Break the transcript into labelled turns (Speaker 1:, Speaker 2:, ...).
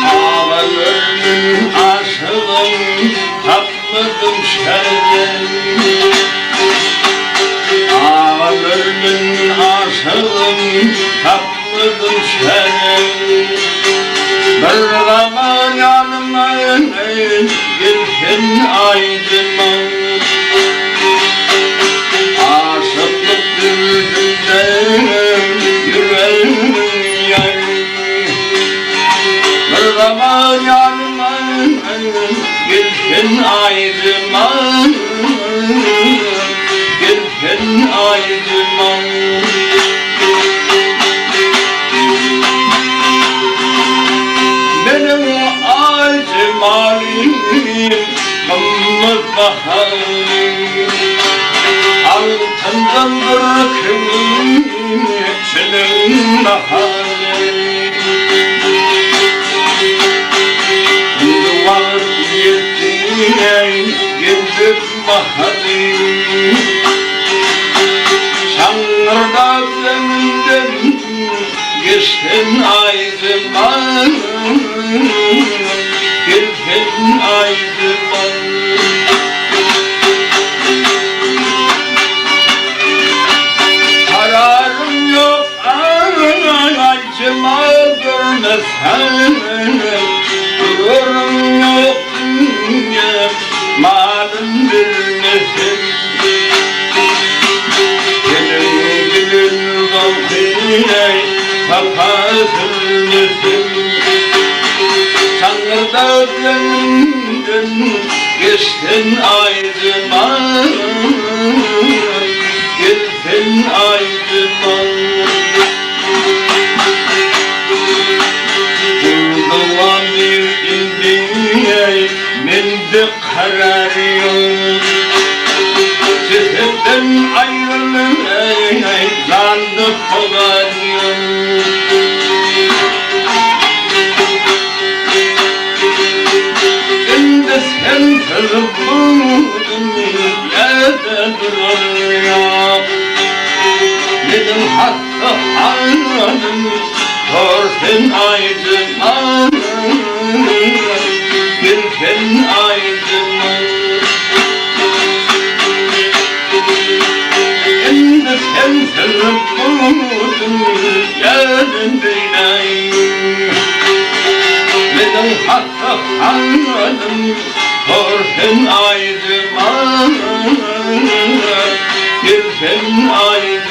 Speaker 1: Agalarymyň aşygyn tapmadym şäherden. Agalarymyň aşygyn tapmadym şäherden. Bir zaman ýanyma gelsen aýdyma. Aşyklyk dürdünde ýüregimiň ýary. Bir zaman ýanyma gelsen aýdyma. Gelsen aýdyma. Meniň aýdymalym gymmat bahaly. Altyndan bir kiçiniň nahaly. Indi wagt ýetdi, geljek mahaly. Şaňňyrdap öňümden geçsen aýdyman, gelsen aýdyman. Kararym ýok aýjyma görmesem, Durarym ýok dünýe malyn bilmesem. Seniň bilen bagty sapa sürmesem. Şaňňyrda ömrümden geçsen aýdyma, Gelsen aýdyma. Dowam bir indi mende karar ýok. Jesetden aýrylmaý janda karar ýok. Indi sensiz bu dünýede durar ýok. Meniň hassa halym sor sen aýdyma, Gel sen aýdyma. Indi sensiz bu dünýeden beýläk. Meniň hassa halym sor sen aýdyma, Gel sen aýdyma.